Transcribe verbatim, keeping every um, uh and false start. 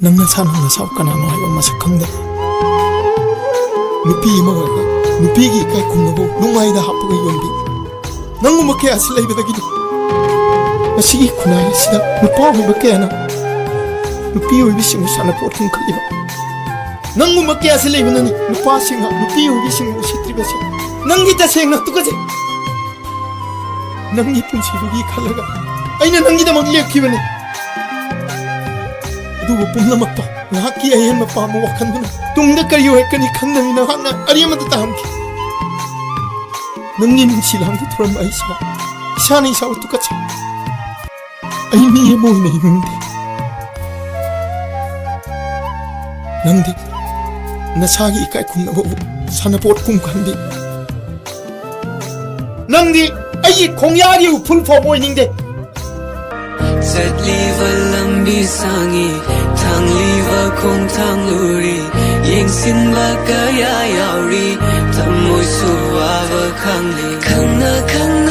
ꯅꯪ ꯅꯁꯥ ꯅꯪ ꯅꯁꯥ ꯀꯅꯥꯅꯣ ꯍꯥꯏꯕ ꯃꯁꯛ ꯈꯪꯗꯕ ꯅꯨꯄꯤ ꯑꯃ ꯑꯣꯏꯔꯒ ꯅꯨꯄꯤꯒꯤ ꯏꯀꯥꯏ ꯈꯨꯝꯅꯕ ꯅꯨꯡꯃꯥꯏꯗ ꯍꯥꯞꯄꯒ ꯌꯣꯟꯕꯤ ꯅꯪꯒꯨꯝꯕ ꯀꯌꯥꯁꯤ ꯂꯩꯕꯗꯒꯤꯗꯤ ꯃꯁꯤꯒꯤ ꯈꯨꯟꯅꯥꯏ ꯑꯁꯤꯗ ꯅꯨꯄꯥ ꯑꯣꯏꯕ ꯀꯌꯥꯅ ꯅꯨꯄꯤ ꯑꯣꯏꯕꯤꯁꯤꯡꯕꯨ ꯁꯥꯟꯅꯄꯣꯠ ꯈꯨꯝꯈꯠꯂꯤꯕ ꯅꯪꯒꯨꯝꯕ ꯀꯌꯥꯁꯤ ꯂꯩꯕꯅꯅꯤ ꯅꯨꯄꯥꯁꯤꯡꯅ ꯅꯨꯄꯤ ꯑꯣꯏꯕꯤꯁꯤꯡꯕꯨ ꯎꯁꯤꯠꯇ꯭ꯔꯤꯕꯁꯤ ꯅꯪꯒꯤ ꯇꯁꯦꯡꯅ ꯇꯨꯀꯠꯆꯩ ꯅꯪꯒꯤ ꯄꯨꯟꯁꯤꯗꯨꯒꯤ ꯈꯜꯂꯒ ꯑꯩꯅ ꯅꯪꯒꯤꯗꯃꯛ ꯂꯦꯞꯈꯤꯕꯅꯤ ꯑꯗꯨꯕꯨ ꯄꯨꯝꯅꯃꯛꯇꯣ ꯉꯥꯏꯍꯥꯛꯀꯤ ꯑꯍꯦꯟꯕ ꯄꯥꯝꯕ ꯋꯥꯈꯜꯗꯨꯅ ꯇꯨꯡꯗ ꯀꯔꯤ ꯑꯣꯏꯔꯛꯀꯅꯤ ꯈꯪꯗꯅꯤ ꯅꯍꯥꯛꯅ ꯑꯔꯦꯝꯕꯗ ꯇꯥꯍꯟꯈꯤ ꯅꯪꯒꯤ ꯅꯨꯡꯁꯤ ꯂꯥꯡꯗ ꯊꯨꯔꯝꯕ ꯑꯩꯁꯤꯕꯨ ꯏꯁꯥꯅ ꯏꯁꯥꯕꯨ ꯇꯨꯀꯠꯆꯩ ꯑꯩ ꯃꯤ ꯑꯃ ꯑꯣꯏꯅ ꯍꯤꯡꯅꯤꯡꯗꯦ ꯅꯪꯗꯤ ꯅꯁꯥꯒꯤ ꯏꯀꯥꯏ ꯈꯨꯝꯅꯕꯕꯨ ꯁꯥꯟꯅꯄꯣꯠ ꯀꯨꯝ ꯈꯟꯕꯤ ꯅꯪꯗꯤ ꯑꯩꯒꯤ ꯈꯣꯡꯌꯥꯒꯤ ꯎꯐꯨꯜ ꯐꯥꯎꯕ ꯑꯣꯏꯅꯤꯡꯗꯦ ꯆꯠꯂꯤꯕ ꯂꯝꯕꯤ ꯁꯥꯡꯉꯤ ꯊꯥꯡꯂꯤꯕ ꯈꯣꯡꯊꯥꯡ ꯂꯨꯔꯤ ꯌꯦꯡꯁꯤꯟꯕ ꯀꯌꯥ ꯌꯥꯎꯔꯤ ꯊꯃꯣꯏꯁꯨ ꯋꯥꯕ ꯈꯪꯂꯤ ꯈꯪꯅ ꯈꯪꯅ